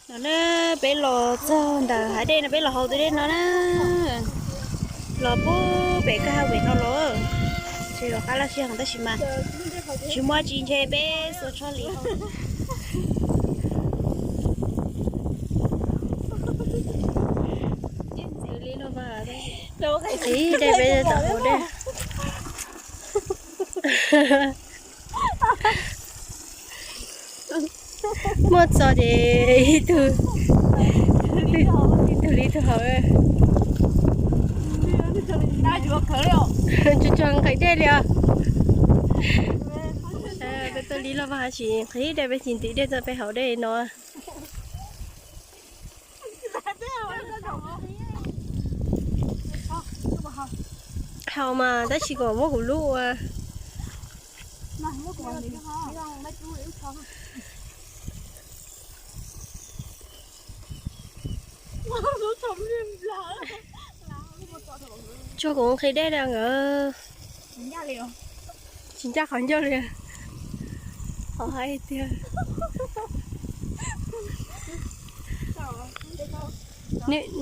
No na, peb los txog ntawm hav dej no, peb los haus tus dej no na. Los puag pem kab hav pem no los, tsis los qab laj sij hawm tab sis mas tsis muaj tsi ntshe peb xuas tsho li. Qhib dej peb tau haus dej. Muaj txog ces ib tug, ib tug li ib tug haus. Tsuag tsuag nqhis dej li os. Peb tuaj li loj vaj sim nqhis dej, peb sim ntim dej txog peb haus dej no. Haus mas tab sis kom muab kuv lub ua. Tsuag kuv nqhis dej li nkawd. Tsis ncaj qhov ncauj li. Haus hais tiag.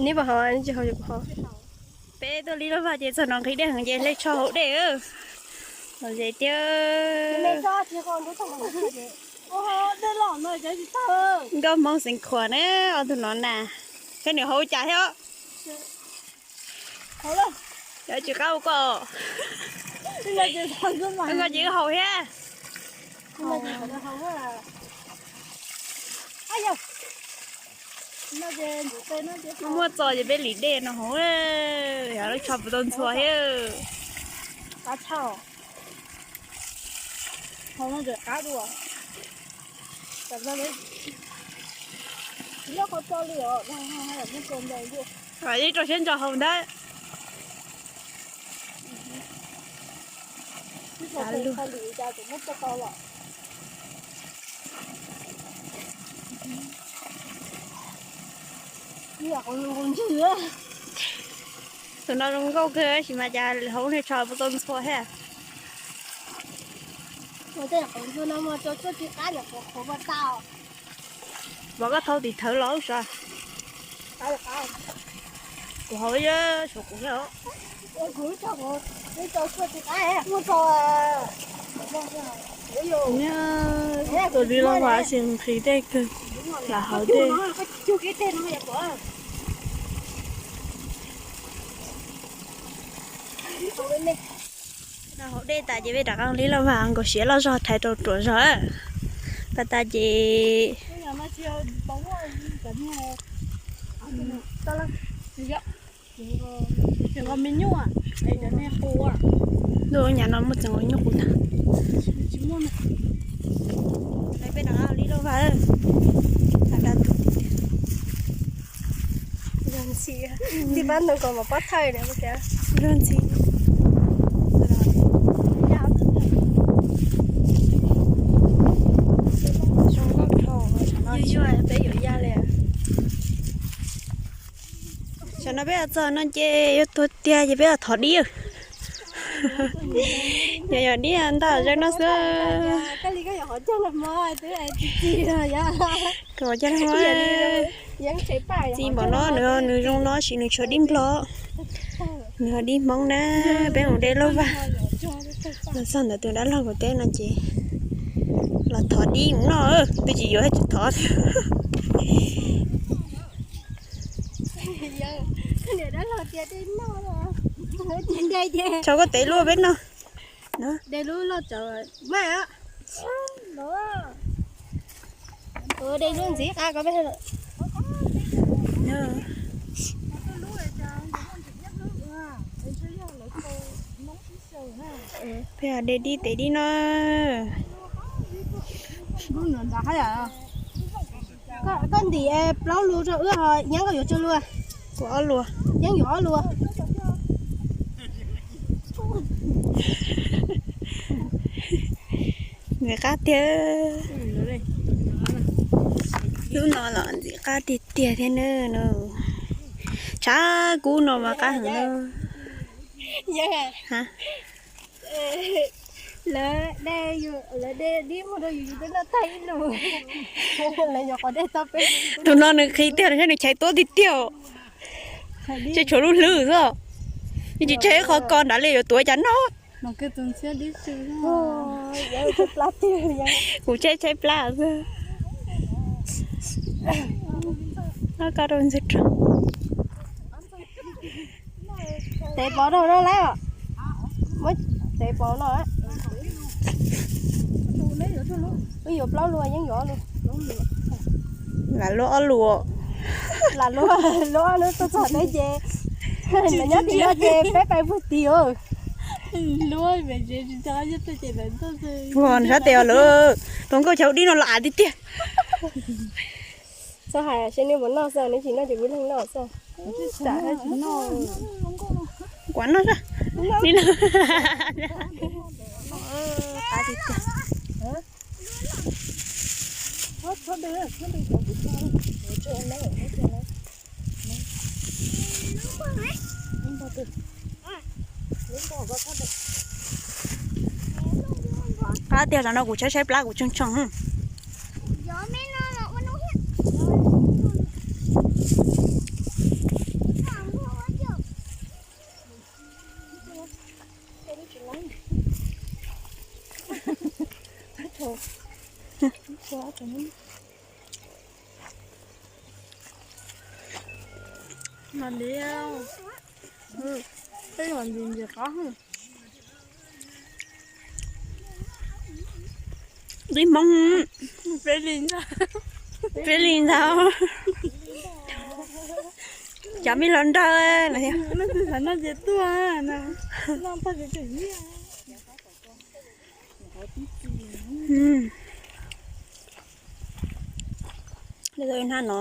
Neb puas haus, neb tsis haus ces kuv haus. Peb tuaj li loj vaj ces txog no nqhis dej heev ces hle tsho haus dej. Los ze tiag. Nkauj Hmoob xeev Khuam na, ob tug no na. Koj nws haus cas thiab? Yog tsis qab ua koj. Koj ces haus thiab. Muaj txo ces peb lim dej no haus, yog lub tsho puas tau ntxhua thiab. Ib rau siab ntso haus ntag. Tus no zoo nkauj kawg tab sis mas cas haus lub niag tsho puas tau ntxhua thiab. Pom koj thau tim thawv los sav. Kuv haus, suav kuv thiab. Tus li los vaj sim nqhis dej kawg, lam haus dej. No haus dej tas ces peb rov qab li loj vaj nkaus siav loj zog thaiv rau ruam zog. Pas tas ces ntuj nyab no muaj txeev ua nyuj qus tag. Peb rov qab li loj vaj. Ntxim, tij pab ntoo kom mam pob thawj na. Zoo ntxim. Zoo nkauj dhau, peb yuav yaj li. Tam no peb txog no ces yuav tuag tiag ces peb thov dib. Yog yog dib ntag zoo no xwb. Koj cog, txiv npaum no nws zoo no sis nws tshuav dib nplog. Nws yog dib Hmoob na. Peb mus de lub vaj los txog ntawm tus dab laug kuv teb no ces los thov dib mus noj, twb tsis yuav tsis thov. Tso koj tev lub peb noj. De lub ntxiv qab ko peb. Peb de dib tev dib no. Koj ntim plaub lus rau wb ho Yeeb koj yuav tsawg lus? Kuv ob lus. Yeeb yuav ob lus. Ntxim qab tiag. Lub no los ntxim qab tiag tiag thiab na. Tshav kub no mas qab heev na. Lawv de, lawv de dib mus rau yus, yus twb noj tag ib lus. Lawv yuav qhov dej tau peb. Tus no nws qhis tiag, nws saib nws chais tuab tiag tiag. Tshaib tshuav lub hlwb xwb. Yeej tsis tshaib qhov ko nrad li, yuav tuav cas noj. Kuv tshaib tshaib plab xwb. Noj koj rau ntxwg rog. Tev pov rau no lawm. Muab tev pov no. Wb yuav plaub lus, yeej yuav ob lus. Lam luaj ob lus. Lam luaj, luaj ob lus tuaj txog teb ces lawv nyob tim no ces peb pais puag tim os. Ua nws sab tes os lawm, tus nkauj chaw dib no los av tiag tiag. Txhob hais, seb neb puas noj xwb, neb tsis noj ces kuv leeg noj xwb. Kuv noj xwb. Qab tiag, zaum no kuv tshaib tshaib plab kuv tshee tshee. Mas li, peb los ntxim ntxim qab. Dib Hmoob, peb li ntag. Cov me hluas nraug, hnab no.